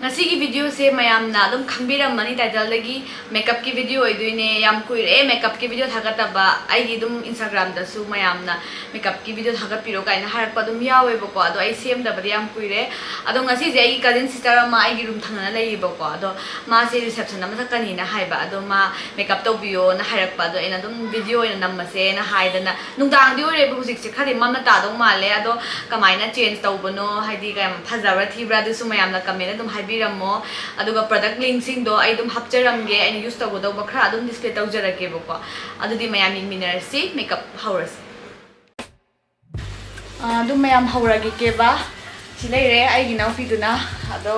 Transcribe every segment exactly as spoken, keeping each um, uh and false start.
ꯉꯁꯤꯒꯤ videoꯁꯦ ꯃꯌꯥꯝꯅ ꯑꯗꯨꯝ ꯈꯪꯕꯤꯔꯝꯃꯅꯤ, titleꯗꯒꯤ makeupꯀꯤ video ꯑꯣꯏꯗꯣꯏꯅꯦ꯫ ꯌꯥꯝ ꯀꯨꯏꯔꯦ makeupꯀꯤ video ꯊꯥꯒꯠꯇꯕ꯫ ꯑꯩꯒꯤ ꯑꯗꯨꯝ Instagramꯗꯁꯨ ꯃꯌꯥꯝꯅ makeupꯀꯤ video ꯊꯥꯒꯠꯄꯤꯔꯣ ꯀꯥꯏꯅ ꯍꯥꯏꯔꯛꯄ ꯑꯗꯨꯝ ꯌꯥꯎꯋꯦꯕꯀꯣ꯫ ꯑꯗꯣ ꯑꯩ ꯁꯦꯝꯗꯕꯗꯤ ꯌꯥꯝ ꯀꯨꯏꯔꯦ꯫ ꯑꯗꯣ ꯉꯁꯤꯁꯦ ꯑꯩꯒꯤ cousin sister ꯑꯃ ꯑꯩꯒꯤ room ꯊꯪꯅꯅ ꯂꯩꯌꯦꯕꯀꯣ꯫ ꯑꯗꯣ ꯃꯥꯁꯦ reception ꯑꯃ ꯆꯠꯀꯅꯤꯅ ꯍꯥꯏꯕ꯫ ꯑꯗꯣ ꯃꯥ makeup ꯇꯧꯕꯤꯌꯣꯅ ꯍꯥꯏꯔꯛꯄ꯫ ꯑꯗꯣ ꯑꯩꯅ ꯑꯗꯨꯝ video ꯑꯣꯏꯅ ꯅꯝꯃꯁꯦꯅ ꯍꯥꯏꯗꯅ, ꯅꯨꯡꯗꯥꯡꯗꯤ ꯑꯣꯏꯔꯦꯕ ꯍꯧꯖꯤꯛꯁꯦ, ꯈꯔꯗꯤ ꯃꯝꯅ ꯇꯥꯗꯧ ꯃꯥꯜꯂꯦ꯫ ꯑꯗꯣ ꯀꯃꯥꯏꯅ change ꯇꯧꯕꯅꯣ, ꯍꯥꯏꯗꯤ ꯀꯌꯥꯝ ꯐꯖꯕ꯭ꯔꯥ ꯊꯤꯕ꯭ꯔꯥ, ꯑꯗꯨꯁꯨ ꯃꯌꯥꯝꯅ comment ꯑꯗꯨꯝ ꯍꯥꯏꯕꯤꯔꯝꯃꯣ꯫ ꯑꯗꯨꯒ product linkꯁꯤꯡꯗꯣ ꯑꯩ ꯑꯗꯨꯝ ꯍꯥꯞꯆꯔꯝꯒꯦ, ꯑꯩꯅ use ꯇꯧꯒꯗꯧꯕ ꯈꯔ ꯑꯗꯨꯝ display ꯇꯧꯖꯔꯛꯀꯦꯕꯀꯣ꯫ ꯑꯗꯨꯗꯤ ꯃꯌꯥꯝ ꯌꯦꯡꯃꯤꯟꯅꯔꯁꯤ, makeup ꯍꯧꯔꯁꯤ꯫ ꯑꯥ, ꯑꯗꯨꯝ ꯃꯌꯥꯝ ꯍꯧꯔꯒꯦ ꯀꯦꯕ꯫ ꯁꯤ ꯂꯩꯔꯦ ꯑꯩꯒꯤ ꯏꯅꯥꯎꯄꯤꯗꯨꯅ꯫ ꯑꯗꯣ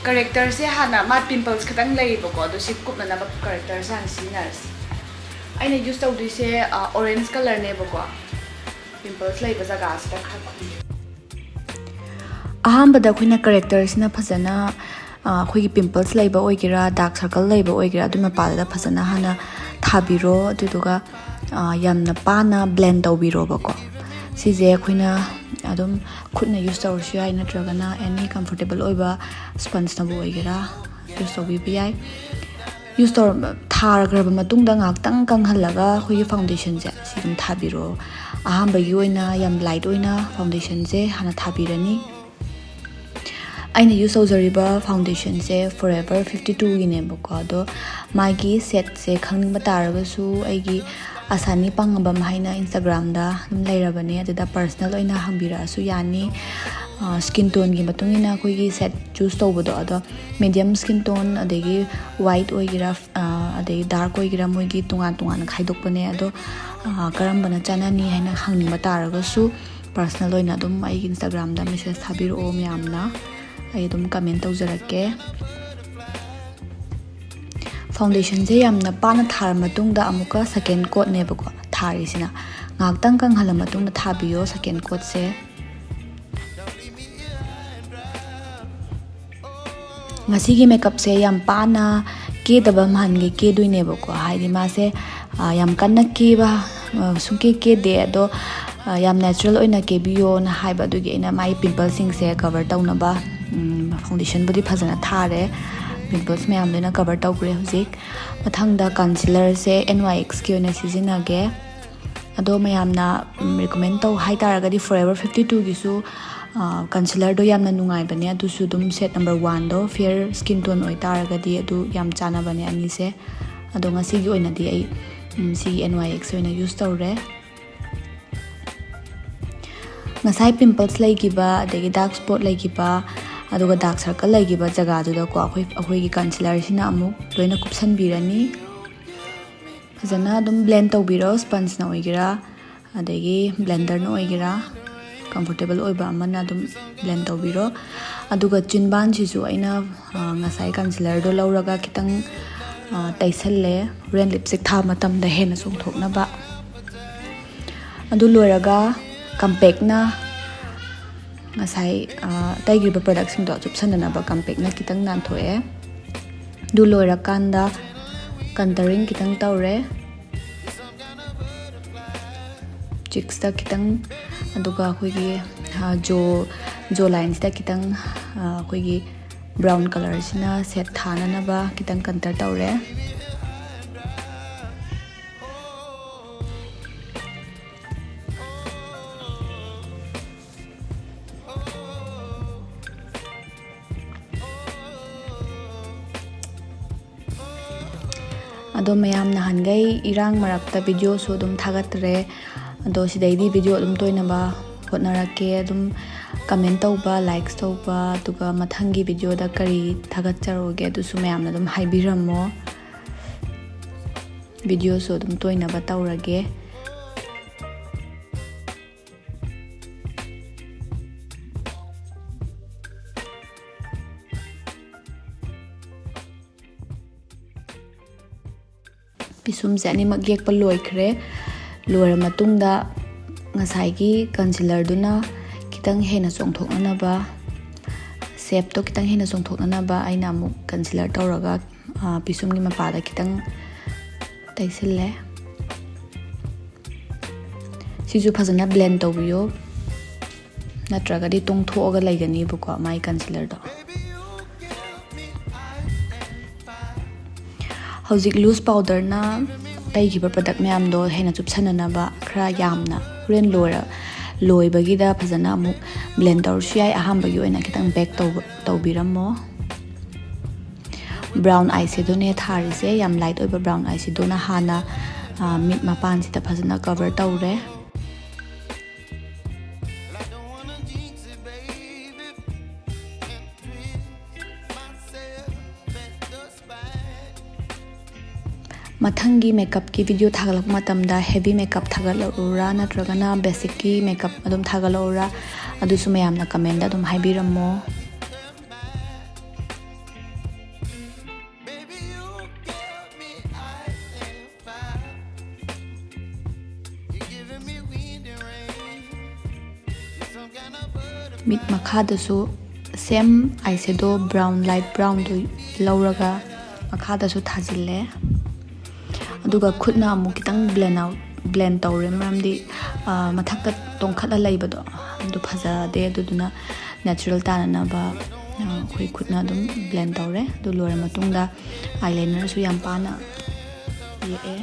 correctorꯁꯦ ꯍꯥꯟꯅ, ꯃꯥ pimples ꯈꯤꯇꯪ ꯂꯩꯌꯦꯕꯀꯣ, ꯑꯗꯣ ꯁꯤ ꯀꯨꯞꯅꯅꯕ correctorꯁꯦ ꯍꯥꯟꯅ ꯁꯤꯖꯤꯟꯅꯔꯁꯤ꯫ ꯑꯩꯅ use ꯇꯧꯗꯣꯏꯁꯦ, ꯑꯥ, orange colourꯅꯦꯕꯀꯣ꯫ Pimples ꯂꯩꯕ ꯖꯒꯥꯁꯤꯗ ꯈꯔ ꯈꯨꯝꯒꯦ꯫ ꯑꯍꯥꯟꯕꯗ ꯑꯩꯈꯣꯏꯅ correctorꯁꯤꯅ ꯐꯖꯅ, ꯑ, ꯑꯩꯈꯣꯏꯒꯤ pimples ꯂꯩꯕ ꯑꯣꯏꯒꯦꯔꯥ, dark circle ꯂꯩꯕ ꯑꯣꯏꯒꯦꯔꯥ, ꯑꯗꯨ ꯃꯄꯥꯗꯨꯗ ꯐꯖꯅ ꯍꯥꯟꯅ ꯊꯥꯕꯤꯔꯣ꯫ ꯑꯗꯨꯗꯨꯒ, ꯑ, ꯌꯥꯝꯅ ꯄꯥꯅ blend ꯇꯧꯕꯤꯔꯣꯕꯀꯣ꯫ ꯁꯤꯁꯦ ꯑꯩꯈꯣꯏꯅ ꯑꯗꯨꯝ ꯈꯨꯠꯅ use ꯇꯧꯔꯁꯨ ꯌꯥꯏ, ꯅꯠꯇ꯭ꯔꯒꯅ any comfortable ꯑꯣꯏꯕ spongeꯅꯕꯨ ꯑꯣꯏꯒꯦꯔꯥ, use ꯇꯧꯕꯤꯕ ꯌꯥꯏ꯫ Use ꯇꯧꯔ, ꯊꯥꯈ꯭ꯔꯕ ꯃꯇꯨꯡꯗ ꯉꯥꯏꯍꯥꯛꯇꯪ ꯀꯪꯍꯜꯂꯒ ꯑꯩꯈꯣꯏꯒꯤ foundationꯁꯦ ꯁꯤ ꯑꯗꯨꯝ ꯊꯥꯕꯤꯔꯣ꯫ ꯑꯍꯥꯟꯕꯒꯤ ꯑꯣꯏꯅ ꯌꯥꯝ light ꯑꯣꯏꯅ foundationꯁꯦ ꯍꯥꯟꯅ ꯊꯥꯕꯤꯔꯅꯤ꯫ ꯑꯩꯅ use ꯇꯧꯖꯔꯤꯕ foundationꯁꯦ Forever fifty twoꯒꯤꯅꯦꯕꯀꯣ꯫ ꯑꯗꯣ ꯃꯥꯒꯤ setꯁꯦ ꯈꯪꯅꯤꯡꯕ ꯇꯥꯔꯒꯁꯨ ꯑꯩꯒꯤ ꯑꯁꯥꯅꯤ ꯄꯥꯡꯉꯕꯝ ꯍꯥꯏꯅ Instagramꯗ ꯑꯗꯨꯝ ꯂꯩꯔꯕꯅꯦ, ꯑꯗꯨꯗ personal ꯑꯣꯏꯅ ꯍꯪꯕꯤꯔꯛꯑꯁꯨ ꯌꯥꯅꯤ꯫ ꯑ, skin toneꯒꯤ ꯃꯇꯨꯡ ꯏꯟꯅ ꯑꯩꯈꯣꯏꯒꯤ set choose ꯇꯧꯕꯗꯣ, ꯑꯗꯣ medium skin tone, ꯑꯗꯒꯤ white ꯑꯣꯏꯒꯦꯔꯥ, ꯑ, ꯑꯗꯒꯤ dark ꯑꯣꯏꯒꯦꯔꯥ, ꯃꯣꯏꯒꯤ ꯇꯣꯉꯥꯟ ꯇꯣꯉꯥꯟꯅ ꯈꯥꯏꯗꯣꯛꯄꯅꯦ꯫ ꯑꯗꯣ, ꯑ, ꯀꯔꯝꯕꯅ ꯆꯥꯟꯅꯅꯤ ꯍꯥꯏꯅ ꯍꯪꯅꯤꯡꯕ ꯇꯥꯔꯒꯁꯨ personal ꯑꯣꯏꯅ ꯑꯗꯨꯝ ꯑꯩꯒꯤ Instagramꯗ message ꯊꯥꯕꯤꯔꯛꯑꯣ ꯃꯌꯥꯝꯅ, ꯑꯩ ꯑꯗꯨꯝ comment ꯇꯧꯖꯔꯛꯀꯦ꯫ Foundationꯁꯦ ꯌꯥꯝꯅ ꯄꯥꯅ ꯊꯥꯔ ꯃꯇꯨꯡꯗ ꯑꯃꯨꯛꯀ second coatꯅꯦꯕꯀꯣ ꯊꯥꯔꯤꯁꯤꯅ꯫ ꯉꯥꯏꯍꯥꯛꯇꯪ ꯀꯪꯍꯜꯂ ꯃꯇꯨꯡꯗ ꯊꯥꯕꯤꯌꯣ second coatꯁꯦ꯫ ꯉꯁꯤꯒꯤ makeupꯁꯦ ꯌꯥꯝ ꯄꯥꯅ ꯀꯦꯗꯕ ꯃꯥꯟꯒꯦ ꯀꯦꯗꯣꯏꯅꯦꯕꯀꯣ, ꯍꯥꯏꯗꯤ ꯃꯥꯁꯦ, ꯑ, ꯌꯥꯝ ꯀꯟꯅ ꯀꯦꯕ, ꯑ, ꯁꯨꯡꯀꯦ ꯀꯦꯗꯦ꯫ ꯑꯗꯣ, ꯑ, ꯌꯥꯝ natural ꯑꯣꯏꯅ ꯀꯦꯕꯤꯌꯣꯅ ꯍꯥꯏꯕ, ꯑꯗꯨꯒꯤ ꯑꯩꯅ ꯃꯥꯒꯤ pimpleꯁꯤꯡꯁꯦ cover ꯇꯧꯅꯕ, ꯎꯝ, ꯐꯥꯎꯟꯗꯦꯁꯟꯕꯨꯗꯤ ꯐꯖꯅ ꯊꯥꯔꯦ, ꯄꯤꯝꯄꯜꯁ ꯃꯌꯥꯝ ꯂꯣꯏꯅ ꯀꯕꯔ ꯇꯧꯈ꯭ꯔꯦ꯫ ꯍꯧꯖꯤꯛ ꯃꯊꯪꯗ ꯀꯟꯁꯤꯂꯔꯁꯦ ꯑꯦꯟ ꯋꯥꯏ ꯑꯦꯛꯁꯀꯤ ꯑꯣꯏꯅ ꯁꯤꯖꯤꯟꯅꯒꯦ꯫ ꯑꯗꯣ ꯃꯌꯥꯝꯅ ꯔꯤꯀꯃꯦꯟ ꯇꯧ ꯍꯥꯏ ꯇꯥꯔꯒꯗꯤ ꯐꯣꯔ ꯑꯦꯕꯔ ꯐꯤꯐꯇꯤ ꯇꯨꯒꯤꯁꯨ ꯀꯟꯁꯤꯂꯔꯗꯣ ꯌꯥꯝꯅ ꯅꯨꯡꯉꯥꯏꯕꯅꯦ꯫ ꯑꯗꯨꯁꯨ ꯑꯗꯨꯝ ꯁꯦꯠ ꯅꯝꯕꯔ ꯋꯥꯟꯗꯣ, ꯐꯤꯌꯔ ꯁ꯭ꯀꯤꯟ ꯇꯣꯟ ꯑꯣꯏꯇꯥꯔꯒꯗꯤ ꯑꯗꯨ ꯌꯥꯝ ꯆꯥꯟꯅꯕꯅꯦ ꯑꯅꯤꯁꯦ꯫ ꯑꯗꯣ ꯉꯁꯤꯒꯤ ꯑꯣꯏꯅꯗꯤ ꯑꯩ ꯁꯤꯒꯤ ꯑꯦꯟ ꯋꯥꯏ ꯑꯦꯛꯁ ꯑꯣꯏꯅ ꯌꯨꯁ ꯇꯧꯔꯦ꯫ ꯉꯁꯥꯏ ꯄꯤꯝꯄꯜꯁ ꯂꯩꯈꯤꯕ, ꯑꯗꯒꯤ ꯗꯥꯔꯛ ꯁ꯭ꯄꯣꯠ ꯂꯩꯈꯤꯕ, ꯑꯗꯨꯒ ꯗꯥꯔꯛ ꯁꯔꯀꯜ ꯂꯩꯈꯤꯕ ꯖꯒꯥꯗꯨꯗꯀꯣ ꯑꯩꯈꯣꯏ ꯑꯩꯈꯣꯏꯒꯤ ꯀꯟꯁꯤꯂꯔꯁꯤꯅ ꯑꯃꯨꯛ ꯂꯣꯏꯅ ꯀꯨꯞꯁꯟꯕꯤꯔꯅꯤ꯫ ꯐꯖꯅ ꯑꯗꯨꯝ ꯕ꯭ꯂꯦꯟ ꯇꯧꯕꯤꯔꯣ, ꯁ꯭ꯄꯟꯖꯅ ꯑꯣꯏꯒꯦꯔꯥ ꯑꯗꯒꯤ ꯕ꯭ꯂꯦꯟꯗꯔꯅ ꯑꯣꯏꯒꯦꯔꯥ, ꯀꯝꯐꯣꯔꯇꯦꯕꯜ ꯑꯣꯏꯕ ꯑꯃꯅ ꯑꯗꯨꯝ ꯕ꯭ꯂꯦꯟ ꯇꯧꯕꯤꯔꯣ꯫ ꯑꯗꯨꯒ ꯆꯤꯟꯕꯥꯟꯁꯤꯁꯨ ꯑꯩꯅ ꯉꯁꯥꯏ ꯀꯟꯁꯤꯂꯔꯗꯣ ꯂꯧꯔꯒ ꯈꯤꯇꯪ ꯇꯩꯁꯜꯂꯦ, ꯍꯣꯔꯦꯟ ꯂꯤꯞꯁꯇꯤꯛ ꯊꯥꯕ ꯃꯇꯝꯗ ꯍꯦꯟꯅ ꯆꯣꯡꯊꯣꯛꯅꯕ꯫ ꯑꯗꯨ ꯂꯣꯏꯔꯒ ꯀꯝꯄꯦꯛꯅ ꯉꯁꯥꯏ ꯇꯩꯈ꯭ꯔꯤꯕ ꯄ꯭ꯔꯗꯛꯁꯤꯡꯗꯣ ꯆꯨꯞꯁꯟꯗꯅꯕ ꯀꯝꯄꯦꯛꯅ ꯈꯤꯇꯪ ꯅꯥꯟꯊꯣꯛꯑꯦ꯫ ꯑꯗꯨ ꯂꯣꯏꯔꯀꯥꯟꯗ ꯀꯟꯇꯔꯤꯡ ꯈꯤꯇꯪ ꯇꯧꯔꯦ꯫ ꯆꯤꯛꯁꯇ ꯈꯤꯇꯪ, ꯑꯗꯨꯒ ꯑꯩꯈꯣꯏꯒꯤ ꯖꯣ ꯖꯣ ꯂꯥꯏꯟꯁꯤꯗ ꯈꯤꯇꯪ ꯑꯩꯈꯣꯏꯒꯤ ꯕ꯭ꯔꯥꯎꯟ ꯀꯂꯔꯁꯤꯅ ꯁꯦꯠ ꯊꯥꯅꯅꯕ ꯈꯤꯇꯪ ꯀꯟꯇꯔ ꯇꯧꯔꯦ꯫ ꯑꯗꯣ ꯃꯌꯥꯝ, ꯅꯍꯥꯟꯈꯩ ꯏꯔꯥꯡ ꯃꯔꯛꯇ ꯚꯤꯗꯤꯑꯣꯁꯨ ꯑꯗꯨꯝ ꯊꯥꯒꯠꯇ꯭ꯔꯦ꯫ ꯑꯗꯣ ꯁꯤꯗꯩꯗꯤ ꯚꯤꯗꯤꯑꯣ ꯑꯗꯨꯝ ꯇꯣꯏꯅꯕ ꯍꯣꯠꯅꯔꯛꯀꯦ꯫ ꯑꯗꯨꯝ ꯀꯃꯦꯟ ꯇꯧꯕ, ꯂꯥꯏꯛꯁ ꯇꯧꯕ, ꯑꯗꯨꯒ ꯃꯊꯪꯒꯤ ꯚꯤꯗꯤꯑꯣꯗ ꯀꯔꯤ ꯊꯥꯒꯠꯆꯔꯛꯎꯒꯦ ꯑꯗꯨꯁꯨ ꯃꯌꯥꯝꯅ ꯑꯗꯨꯝ ꯍꯥꯏꯕꯤꯔꯝꯃꯣ꯫ ꯚꯤꯗꯤꯑꯣꯁꯨ ꯑꯗꯨꯝ ꯇꯣꯏꯅꯕ ꯇꯧꯔꯒꯦ꯫ ꯄꯤꯁꯨꯝꯁꯦ ꯑꯅꯤꯃꯛ ꯌꯦꯛꯄ ꯂꯣꯏꯈ꯭ꯔꯦ꯫ ꯂꯣꯏꯔ ꯃꯇꯨꯡꯗ ꯉꯁꯥꯏꯒꯤ ꯀꯟꯁꯤꯂꯔꯗꯨꯅ ꯈꯤꯇꯪ ꯍꯦꯟꯅ ꯆꯣꯡꯊꯣꯛꯅꯅꯕ, ꯁꯦꯞꯇꯣ ꯈꯤꯇꯪ ꯍꯦꯟꯅ ꯆꯣꯡꯊꯣꯛꯅꯅꯕ ꯑꯩꯅ ꯑꯃꯨꯛ ꯀꯟꯁꯤꯂꯔ ꯇꯧꯔꯒ ꯄꯤꯁꯨꯝꯒꯤ ꯃꯄꯥꯗ ꯈꯤꯇꯪ ꯇꯩꯁꯤꯜꯂꯦ꯫ ꯁꯤꯁꯨ ꯐꯖꯅ ꯕ꯭ꯂꯦꯟ ꯇꯧꯕꯤꯌꯣ, ꯅꯠꯇ꯭ꯔꯒꯗꯤ ꯇꯣꯡꯊꯣꯛꯑꯒ ꯂꯩꯒꯅꯤꯕꯀꯣ ꯃꯥꯏ ꯀꯟꯁꯤꯂꯔꯗꯣ꯫ ꯍꯧꯖꯤꯛ ꯂꯨꯁ ꯄꯥꯎꯗꯔꯅ ꯇꯩꯈꯤꯕ ꯄ꯭ꯔꯗꯛ ꯃꯌꯥꯝꯗꯣ ꯍꯦꯟꯅ ꯆꯨꯞꯁꯟꯅꯅꯕ ꯈꯔ ꯌꯥꯝꯅ ꯍꯣꯔꯦꯟ ꯂꯣꯏꯔ ꯂꯣꯏꯕꯒꯤꯗ ꯐꯖꯅ ꯑꯃꯨꯛ ꯕ꯭ꯂꯦꯟ ꯇꯧꯔꯁꯨ ꯌꯥꯏ꯫ ꯑꯍꯥꯟꯕꯒꯤ ꯑꯣꯏꯅ ꯈꯤꯇꯪ ꯕꯦꯛ ꯇꯧꯕ ꯇꯧꯕꯤꯔꯝꯃꯣ꯫ ꯕ꯭ꯔꯥꯎꯟ ꯑꯥꯏ ꯁꯦꯗꯣꯅꯦ ꯊꯥꯔꯤꯁꯦ, ꯌꯥꯝ ꯂꯥꯏꯠ ꯑꯣꯏꯕ ꯕ꯭ꯔꯥꯎꯟ ꯑꯥꯏ ꯁꯦꯗꯣꯅ ꯍꯥꯟꯅ ꯃꯤꯠ ꯃꯄꯥꯟꯁꯤꯗ ꯐꯖꯅ ꯀꯚꯔ ꯇꯧꯔꯦ꯫ ꯃꯊꯪꯒꯤ ꯃꯦꯀꯞꯀꯤ ꯚꯤꯗꯤꯑꯣ ꯊꯥꯒꯠꯂꯛꯄ ꯃꯇꯝꯗ ꯍꯦꯚꯤ ꯃꯦꯀꯞ ꯊꯥꯒꯠꯂꯛꯎꯔꯥ ꯅꯠꯇ꯭ꯔꯒꯅ ꯕꯦꯁꯤꯛꯀꯤ ꯃꯦꯀꯞ ꯑꯗꯨꯝ ꯊꯥꯒꯠꯂꯛꯎꯔꯥ, ꯑꯗꯨꯁꯨ ꯃꯌꯥꯝꯅ ꯀꯃꯦꯟꯗ ꯑꯗꯨꯝ ꯍꯥꯏꯕꯤꯔꯝꯃꯣ꯫ ꯃꯤꯠ ꯃꯈꯥꯗꯁꯨ ꯁꯦꯝ ꯑꯥꯏ ꯁꯦꯗꯣ ꯕ꯭ꯔꯥꯎꯟ, ꯂꯥꯏꯠ ꯕ꯭ꯔꯥꯎꯟꯗꯨ ꯂꯧꯔꯒ ꯃꯈꯥꯗꯁꯨ ꯊꯥꯖꯤꯜꯂꯦ꯫ ꯑꯗꯨꯒ ꯈꯨꯠꯅ ꯑꯃꯨꯛ ꯈꯤꯇꯪ ꯕ꯭ꯂꯦꯟ ꯑꯥꯎꯠ ꯕ꯭ꯂꯦꯟ ꯇꯧꯔꯦ, ꯃꯔꯝꯗꯤ ꯃꯊꯛꯇ ꯇꯣꯡꯈꯠꯂ ꯂꯩꯕꯗꯣ ꯑꯗꯨ ꯐꯖꯗꯦ꯫ ꯑꯗꯨꯗꯨꯅ ꯅꯦꯆꯔꯦꯜ ꯇꯥꯅꯅꯕ ꯑꯩꯈꯣꯏ ꯈꯨꯠꯅ ꯑꯗꯨꯝ ꯕ꯭ꯂꯦꯟ ꯇꯧꯔꯦ꯫ ꯑꯗꯨ ꯂꯣꯏꯔ ꯃꯇꯨꯡꯗ ꯑꯥꯏ ꯂꯥꯏꯅꯔꯁꯨ ꯌꯥꯝ ꯄꯥꯅ ꯌꯦꯛꯑꯦ꯫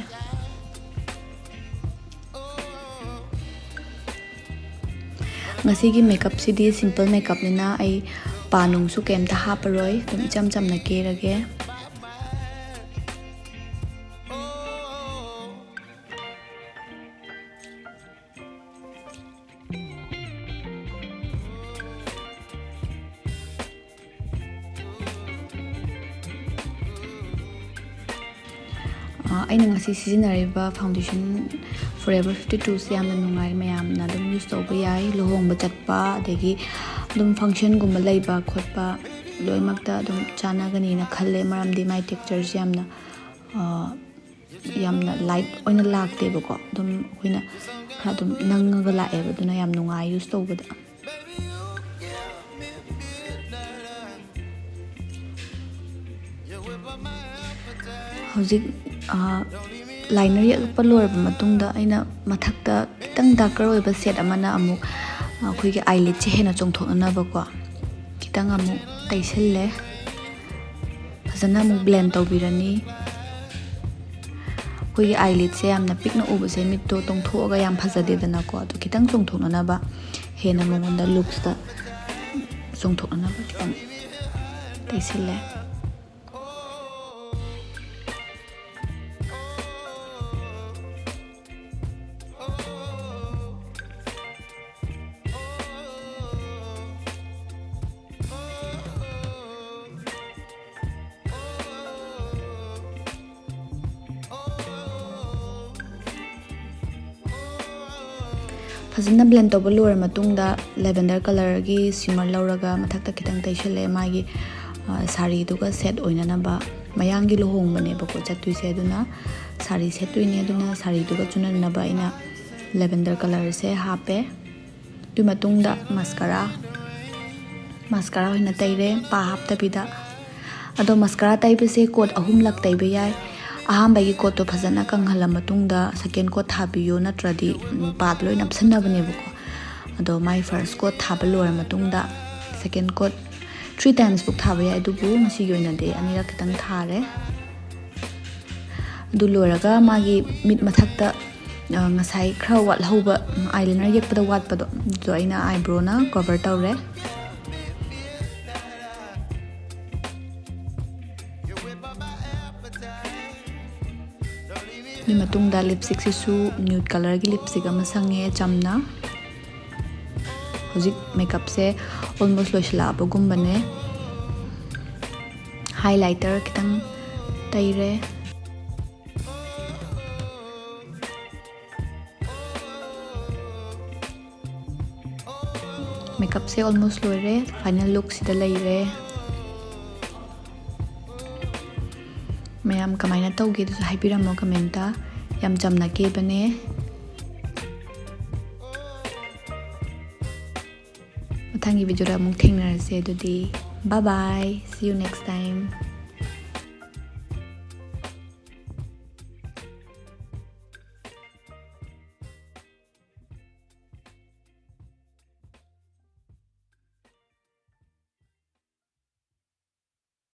ꯉꯁꯤꯒꯤ ꯃꯦꯀꯞꯁꯤꯗꯤ ꯁꯤꯝꯄꯜ ꯃꯦꯀꯞꯅꯤꯅ ꯑꯩ ꯄꯥ ꯅꯨꯡꯁꯨ ꯀꯩꯝꯇ ꯍꯥꯞꯄꯔꯣꯏ, ꯑꯗꯨꯝ ꯏꯆꯝ ꯆꯝꯅ ꯀꯦꯔꯒꯦ꯫ ꯑꯩꯅ ꯉꯁꯤ ꯁꯤꯖꯤꯟꯅꯔꯤꯕ foundation Forever fifty twoꯁꯦ ꯌꯥꯝꯅ ꯅꯨꯡꯉꯥꯏ, ꯃꯌꯥꯝꯅ ꯑꯗꯨꯝ ꯌꯨꯁ ꯇꯧꯕ ꯌꯥꯏ꯫ ꯂꯨꯍꯣꯡꯕ ꯆꯠꯄ, ꯑꯗꯒꯤ ꯑꯗꯨꯝ ꯐꯪꯁꯟꯒꯨꯝꯕ ꯂꯩꯕ ꯈꯣꯠꯄ ꯂꯣꯏꯅꯃꯛꯇ ꯑꯗꯨꯝ ꯆꯥꯟꯅꯒꯅꯤꯅ ꯈꯜꯂꯦ, ꯃꯔꯝꯗꯤ ꯃꯥꯏ ꯇꯦꯛꯁꯆꯔꯁꯦ ꯌꯥꯝꯅ ꯌꯥꯝꯅ ꯂꯥꯏꯠ ꯑꯣꯏꯅ ꯂꯥꯛꯇꯦꯕꯀꯣ, ꯑꯗꯨꯝ ꯑꯩꯈꯣꯏꯅ ꯈꯔ ꯑꯗꯨꯝ ꯅꯪꯉꯒ ꯂꯥꯛꯑꯦꯕ, ꯑꯗꯨꯅ ꯌꯥꯝ ꯅꯨꯡꯉꯥꯏ ꯌꯨꯁ ꯇꯧꯕꯗ꯫ ꯍꯧꯖꯤꯛ ꯂꯥꯏꯅꯔ ꯌꯦꯛꯂꯛꯄ ꯂꯣꯏꯔꯕ ꯃꯇꯨꯡꯗ ꯑꯩꯅ ꯃꯊꯛꯇ ꯈꯤꯇꯪ ꯗꯥꯔꯀꯔ ꯑꯣꯏꯕ ꯁꯦꯠ ꯑꯃꯅ ꯑꯃꯨꯛ ꯑꯩꯈꯣꯏꯒꯤ ꯑꯥꯏꯂꯤꯠꯁꯦ ꯍꯦꯟꯅ ꯆꯣꯡꯊꯣꯛꯅꯅꯕꯀꯣ ꯈꯤꯇꯪ ꯑꯃꯨꯛ ꯇꯩꯁꯤꯜꯂꯦ꯫ ꯐꯖꯅ ꯑꯃꯨꯛ ꯕ꯭ꯂꯦꯟ ꯇꯧꯕꯤꯔꯅꯤ꯫ ꯑꯩꯈꯣꯏꯒꯤ ꯑꯥꯏꯂꯤꯠꯁꯦ ꯌꯥꯝꯅ ꯄꯤꯛꯅ ꯎꯕꯁꯦ ꯃꯤꯠꯇꯣ ꯇꯣꯡꯊꯣꯛꯑꯒ ꯌꯥꯝ ꯐꯖꯗꯦꯗꯅꯀꯣ꯫ ꯑꯗꯣ ꯈꯤꯇꯪ ꯆꯣꯡꯊꯣꯛꯅꯅꯕ, ꯍꯦꯟꯅ ꯃꯉꯣꯟꯗ ꯂꯨꯛꯁꯇ ꯆꯣꯡꯊꯣꯛꯅꯅꯕ ꯈꯤꯇꯪ ꯇꯩꯁꯤꯜꯂꯦ꯫ ꯐꯖꯅ ꯕ꯭ꯂꯦꯟ ꯇꯧꯕ ꯂꯣꯏꯔ ꯃꯇꯨꯡꯗ ꯂꯦꯚꯦꯟꯗꯔ ꯀꯂꯔꯒꯤ ꯁꯤꯃꯔ ꯂꯧꯔꯒ ꯃꯊꯛꯇ ꯈꯤꯇꯪ ꯇꯩꯁꯜꯂꯦ꯫ ꯃꯥꯒꯤ ꯁꯥꯔꯤꯗꯨꯒ ꯁꯦꯠ ꯑꯣꯏꯅꯅꯕ꯫ ꯃꯌꯥꯡꯒꯤ ꯂꯨꯍꯣꯡꯕꯅꯦꯕꯀꯣ ꯆꯠꯇꯣꯏꯁꯦ, ꯑꯗꯨꯅ ꯁꯥꯔꯤ ꯁꯦꯠꯇꯣꯏꯅꯦ꯫ ꯑꯗꯨꯅ ꯁꯥꯔꯤꯗꯨꯒ ꯆꯨꯅꯅꯕ ꯑꯩꯅ ꯂꯦꯚꯦꯟꯗꯔ ꯀꯂꯔꯁꯦ ꯍꯥꯞꯄꯦ꯫ ꯑꯗꯨꯒꯤ ꯃꯇꯨꯡꯗ ꯃꯁꯀꯔꯥ, ꯃꯁꯀꯔꯥ ꯑꯣꯏꯅ ꯇꯩꯔꯦ, ꯄꯥ ꯍꯥꯞꯇꯕꯤꯗ꯫ ꯑꯗꯣ ꯃꯁꯀꯔꯥ ꯇꯩꯕꯁꯦ ꯀꯣꯠ ꯑꯍꯨꯝꯂꯛ ꯇꯩꯕ ꯌꯥꯏ꯫ ꯑꯍꯥꯟꯕꯒꯤ ꯀꯣꯠꯇꯣ ꯐꯖꯅ ꯀꯪꯍꯜꯂ ꯃꯇꯨꯡꯗ ꯁꯦꯀꯦꯟ ꯀꯣꯠ ꯊꯥꯕꯤꯌꯣ, ꯅꯠꯇ꯭ꯔꯗꯤ ꯄꯥꯗ ꯂꯣꯏ ꯅꯞꯁꯟꯅꯕꯅꯦꯕꯀꯣ꯫ ꯑꯗꯣ ꯃꯥꯏ ꯐꯥꯔꯁ ꯀꯣꯠ ꯊꯥꯕ ꯂꯣꯏꯔ ꯃꯇꯨꯡꯗ ꯁꯦꯀꯦꯟ ꯀꯣꯠ ꯊ꯭ꯔꯤ ꯇꯥꯏꯝꯁ ꯐꯥꯎ ꯊꯥꯕ ꯌꯥꯏ, ꯑꯗꯨꯕꯨ ꯉꯁꯤꯒꯤ ꯑꯣꯏꯅꯗꯤ ꯑꯅꯤꯔꯛ ꯈꯤꯇꯪ ꯊꯥꯔꯦ꯫ ꯑꯗꯨ ꯂꯣꯏꯔꯒ ꯃꯥꯒꯤ ꯃꯤꯠ ꯃꯊꯛꯇ ꯉꯁꯥꯏ ꯈꯔ ꯋꯥꯠꯍꯧꯕ, ꯑꯥꯏꯂꯥꯏꯅꯔ ꯌꯦꯛꯄꯗ ꯋꯥꯠꯄꯗꯣ, ꯑꯗꯨꯗꯣ ꯑꯩꯅ ꯑꯥꯏꯕ꯭ꯔꯣꯅ ꯀꯣꯚꯔ ꯇꯧꯔꯦ꯫ ꯑꯗꯨꯒꯤ ꯃꯇꯨꯡꯗ ꯂꯤꯞꯁꯇꯤꯛꯁꯤꯁꯨ ꯅ꯭ꯌꯨꯠ ꯀꯂꯔꯒꯤ ꯂꯤꯞꯁꯇꯤꯛ ꯑꯃ ꯁꯪꯉꯦ ꯆꯝꯅ꯫ ꯍꯧꯖꯤꯛ ꯃꯦꯀꯞꯁꯦ ꯑꯣꯜꯃꯣꯁ ꯂꯣꯏꯁꯤꯜꯂꯛꯑꯕꯒꯨꯝꯕꯅꯦ꯫ ꯍꯥꯏꯂꯥꯏꯇꯔ ꯈꯤꯇꯪ ꯇꯩꯔꯦ꯫ ꯃꯦꯀꯞꯁꯦ ꯑꯣꯜꯃꯣꯁ ꯂꯣꯏꯔꯦ, ꯐꯥꯏꯅꯦꯜ ꯂꯨꯛꯁꯤꯗ ꯂꯩꯔꯦ꯫ ꯃꯌꯥꯝ ꯀꯃꯥꯏꯅ ꯇꯧꯒꯦꯗꯨꯁꯨ ꯍꯥꯏꯕꯤꯔꯝꯃꯣ ꯀꯃꯦꯟꯇ꯫ ꯌꯥꯝ ꯆꯝꯅ ꯀꯦꯕꯅꯦ꯫ ꯃꯊꯪꯒꯤ ꯚꯤꯗꯤꯑꯣꯗ ꯑꯃꯨꯛ ꯊꯦꯡꯅꯔꯁꯦ꯫ ꯑꯗꯨꯗꯤ bye bye, see you next time.